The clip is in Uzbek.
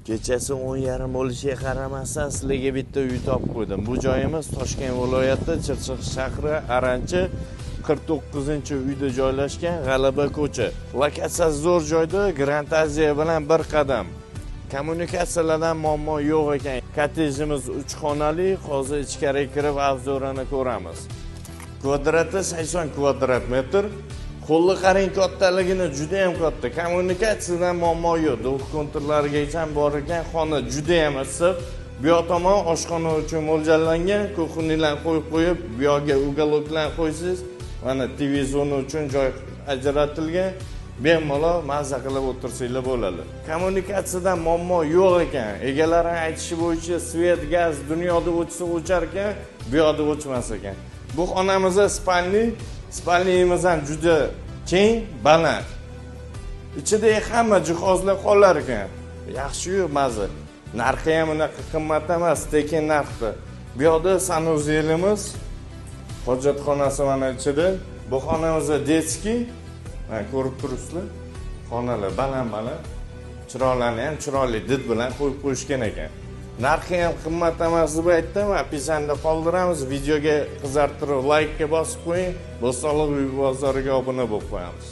Kechasi 10:30 bo'lishiga qaramasdan sizlarga bitta uy topib qo'ydim. Bu joyimiz Toshkent viloyati, Chirchiq shahri, Aranchi 49-uyda joylashgan G'alaba ko'cha. Lokatsiyasi zo'r joyda, Grand Aziya bilan bir qadam. Kommunikatsiyalardan muammo yo'q ekan. Kottejimiz 3 xonali, hozir ichkariga kirib obzorini ko'ramiz. Kvadrati 80 kvadrat metr. Qo'lni qarang kattaligini, juda ham katta. Kommunikatsiyadan muammo yo'q. Duh konturlarigacha bor ekan, xona juda ham issiq. Bu yoq tomon oshxona uchun mo'ljallangan, kuxoniylarni qo'yib qo'yib, bu yoqga uголокlarni qo'ysangiz, mana TV zona uchun joy ajratilgan. Bemalol mazza qilib o'tirsanglar bo'ladi. Kommunikatsiyadan muammo yo'q ekan. Egalarining aytishi bo'yicha svet, gaz dunyoda o'chsa o'char ekan, bu yoqda o'chmas ekan. Bu xonamizda spalni, spalnimiz ham juda keng, baland. Ichidagi hamma jihozlar qolar ekan. Yaxshi-yu mazza. Narxi ham unaqa qimmat emas, tekin narxda. Bu yoqda sanuzelimiz, hojatxonasi mana ichida. Bu xonamizda detskiy, mana ko'rib turibsizlar. Xonalar baland-baland, chiroqlarni ham chiroyli did bilan qo'yib qo'yishgan ekan. Narxi ham qimmat emas deb aytdim, opisanda qoldiramiz. Videoga qizartirib like ga bosib qo'ying. Bo'stonliq uy bozoriga obuna bo'lib qo'yamiz.